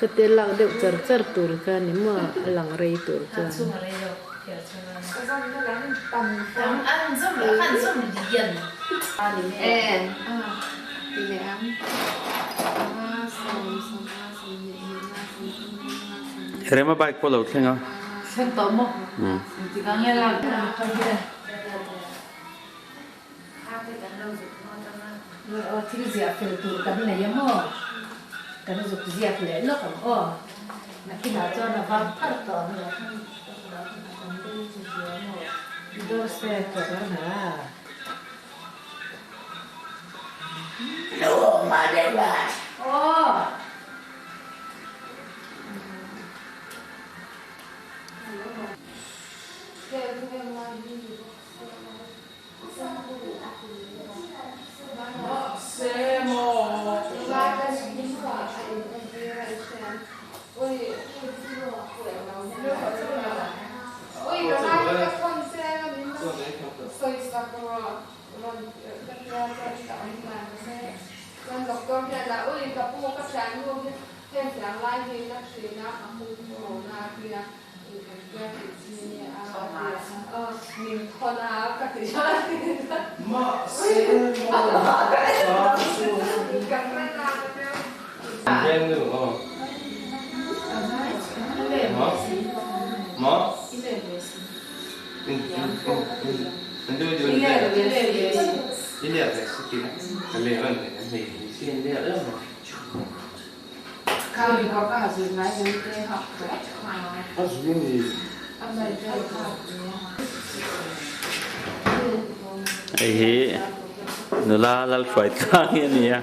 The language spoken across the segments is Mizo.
Khatia lak deuh char char tur kha ni maw a lang rei tur chuan. Rema bike pawh lo thleng a. Thleng tawh maw? Engtik ah nge lak Aw thil ziah fel tur kan nei a maw? Kan zuk ziak leh lawk ang aw. Nakinah chuan a vang pharh tawh ang. Dorse corona. Aw. Hei hi nula Lalhruai tlang hi a ni a,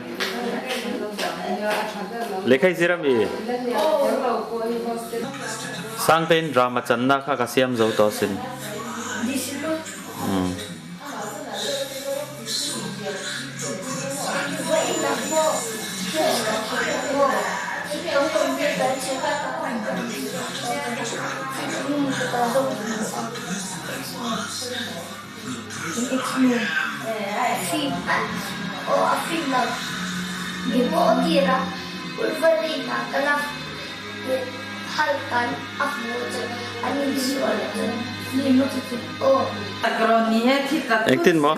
lehkha i zir ami? Sangtein drama channa kha ka siam zo tawh asin. Engtin maw?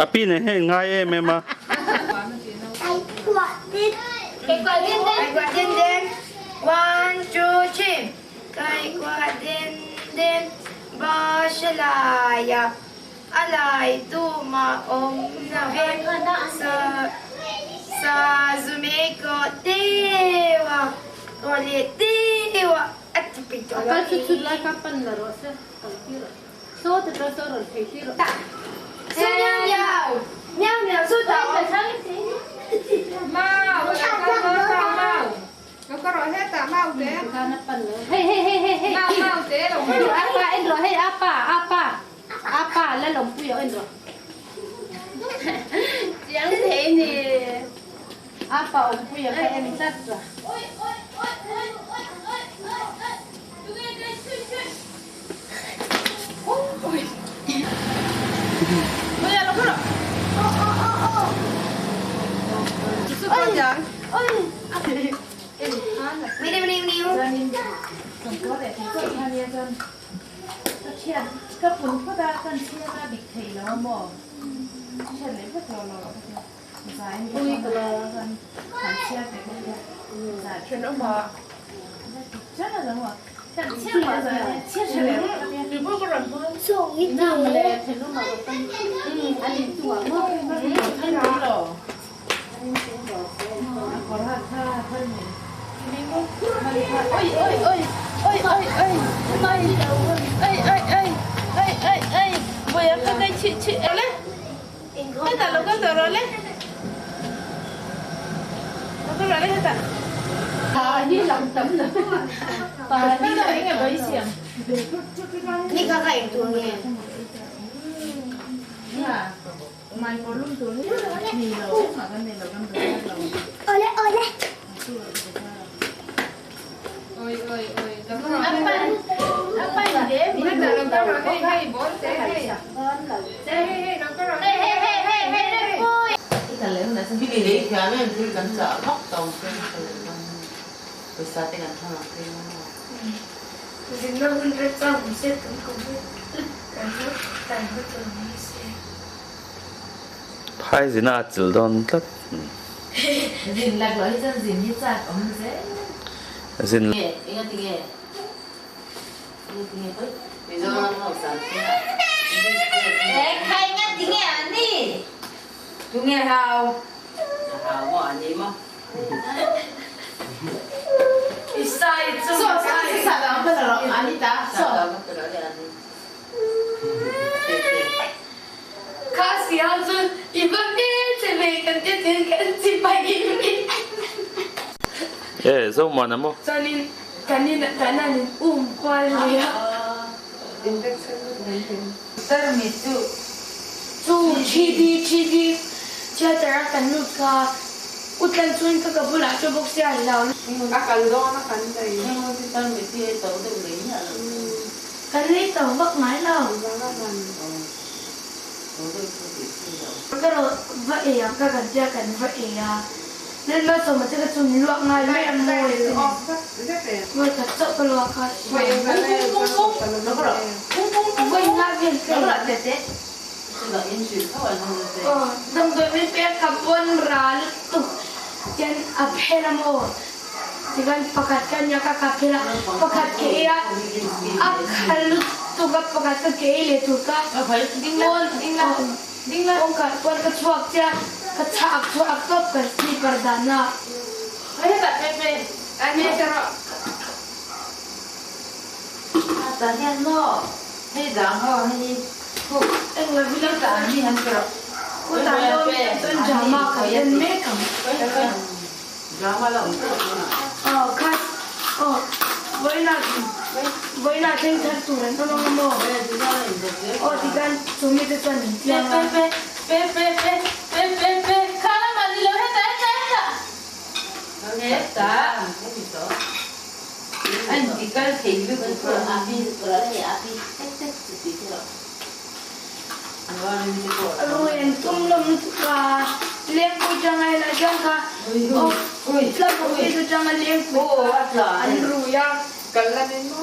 A pi nen hian ngai em em a. Chhiat ka pun phawt a, kan chhiat a dik theih lo a maw? Chhiat leh vek lo lo ka tia. Zai in ka han han chhiat leh ka tia. Zai Thenawm a. Chhiat lo a. Chhiat chhiat leh zai chhiat chhiat leh ka tia. Tui ka rawn hmang. Nang le thenawm a ka pan. An inchungah maw? An lo. A kawr ha kha thar mai. Oi oi oi oi oi oi oi oi oi oi oi oi oi Boya ka kai chi chi ole. Heta lo ka tor ole. Lo ka ro le heta. Pa hi lang tam lo. Pa hi Heta enge bai siam. Ni kha kha eng tur nge? Ha. Mai kawr lum tur hi nei lo engmah kan nei lo kan bazar lo. Ole ole. Oi oi oi. Apan apan de min Heta lo ka ro hei hei bon te hei. Te hei hei lo ka ro Hey hey hey hey hey hey boy. Bili lei thiam em thil kan chah vak to sen ka lei dawn pawisa te kan thlang ang phei maw. Zinna hun remchang awm se tun kum hi kan hmu kan hmu tur ni se. Phai zina a chilh dawn tlat. Zin lak loh hi chuan zin hi chak awm zel. Zin. Nge enga ti nge enga ti nge hawi Mizoram house ah te He khai nga ti nge a ni. Tu nge hau a hau maw a ni maw. I sai chu So sa sa dang pa lo Anita so. Kha si ah cun i va hmel che ve kan ti tin kan chipai mi. E zo man maw. Chuanin kan in kan an in um kual leh a. Tarmit chu. Chu TD TD theatre a kan lut kha u tlan chuan ka ka bulah chu bawk sia an lo. A kal dawn a kan lei. Tarmit hi hei to deuh lei miah lo. Kan lei to vak ngai lo. Ka rawh va ei ang ka kan tia kan va ei a. Nan malsawma te ka chu min luak ngai mai a mawi a ni. Mawi khat chauh ka luak a. Vawi nga vel ka ei. Aw damdawi min pek ka pawn ral lutuk hian a phel a maw tikhan pakhat ka nia ka ka phel a pakhat ka ei a a khal lutuk a pakhat ka ke ei leh tur ka pawn kawngka pawn ka chhuak chiah ka chhak chhuak tawp ka slipper dan a. Kutah dawn chuan drama kan en mek ang. Aw kha aw vawiinah vawiinah thleng thar tur an awm ang maw? Aw tikhan chu mite chuan min tliang a. Rui an tum lawm lutuk a, lengpui tanga helai chuan kha aw tlabawk phei chu tanga lengpui kha an rui a,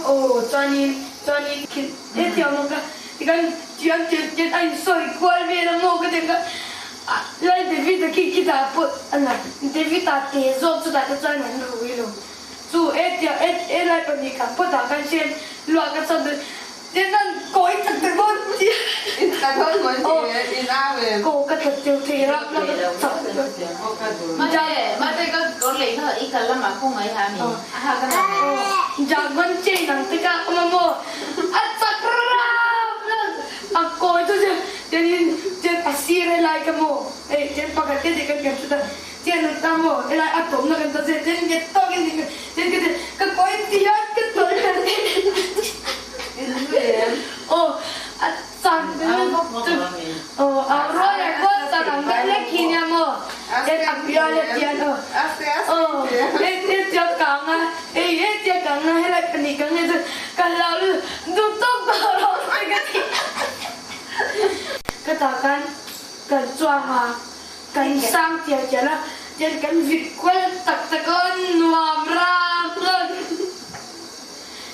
aw chuanin chuanin hetiang ang kha tikhan tiang tiang tiang a insawi kual vel a maw ka ti ang kha Lal David-a khi khitah pawh a la David-a te zawk chutah te chuan an rui lo. Chu e tiang e e lai panikah pawtah khan hriat luah ka chak dawn tian an kawi tak tak dawn tia aw kaw ka tlat teuh thei rap la ka chak dawn. Dragon chain ang te kha awm a maw a chak rap la a kawi chu tian in tian a sir helai kha maw hei tian pakhat te tih kan kan hre ta. Chian an ta maw? Helai a tawmna kan ta che chen nghet tawk in ning chen ka che ka kawi tiang ka tawi kha aw a chak aw a rual ah khawn chak ang deuh hlek hi nia maw en a bia le tian aw aw hei hetia kang a hei hetia kang a helai pahnih kang hi chu ka hlau duh tawk tawh lo ka ti ka tah khan kan chuang a. Kan sang tial tial a, tian kan vit kual tak tak a, nuam ram ram.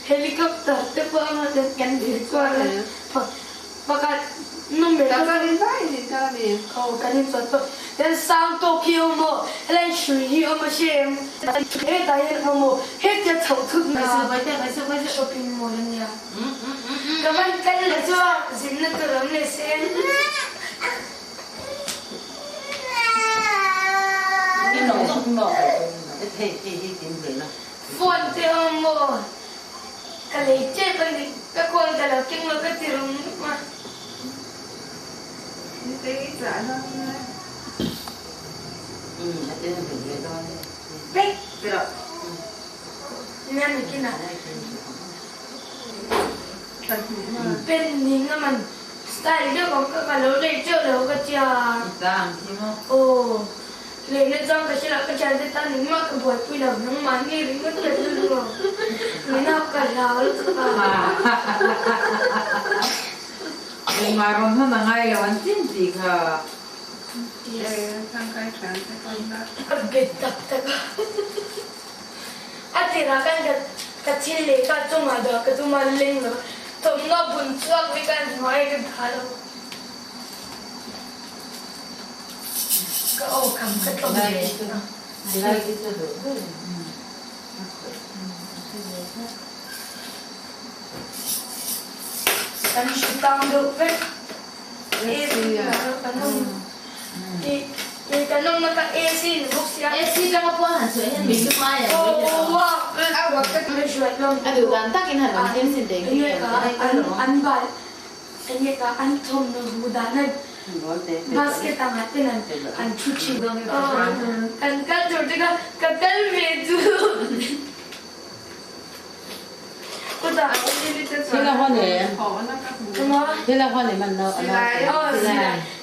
Helicopter te pawh a ngat. ten kan vir kual a pakhat number ka Kan in vai in kal a mi. Aw kan in chuan pawh ten sang tawk hi a awm aw helai hrui hi a awm a hre em hetah hian a awm aw hetia chhoh thut na shopping mall a nia ka van kal leh chuan zinna tur a awm leh se. Phone te a awm aw ka lei tep a ni ka call ka lo keng lo ka ti rum rum a. Pen ning a man style deuh ang ka ka lo lei teuh lo ka tia. Aw leina chuan ka hre lo ka thiante tan engmah ka buaipui lo nangmah nge ringawt ka rilru ang nina ka hlau lutuk a. Engmah rawn hman a ngai lo an tin tih kha. Ka bet tak tak a. A tirah khan ka ka thil leh kha chungah dah ka tum a leng lo. Thawmhnaw bun chhuak vek a hnuai ka dah lo. Ka aw kham ka tlawm ve a. Kan hre tang deuh vek. AC kan awm i kan awmna kha AC ni bawk sia. AC atanga puan han chhuah hian min lum ai ang mai lo. A duh dan takin han awm tir sin teh khi an bal enge ka an thawmhnaw hmuh dan a basket angah ten an thu thin. Kan kal tur te kha ka kal ve chu.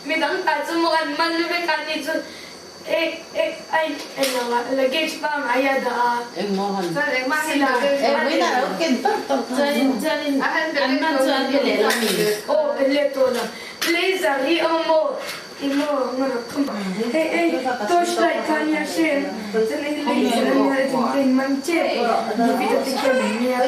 Midang ta chu maw an man vek a ni chu luggage pangngai a dah a. Aw pe let tawh lo blazer hi a awm maw. Torchlight kha nia hre chuan hei laser a nia tin te in man tep David-a te khian an nia.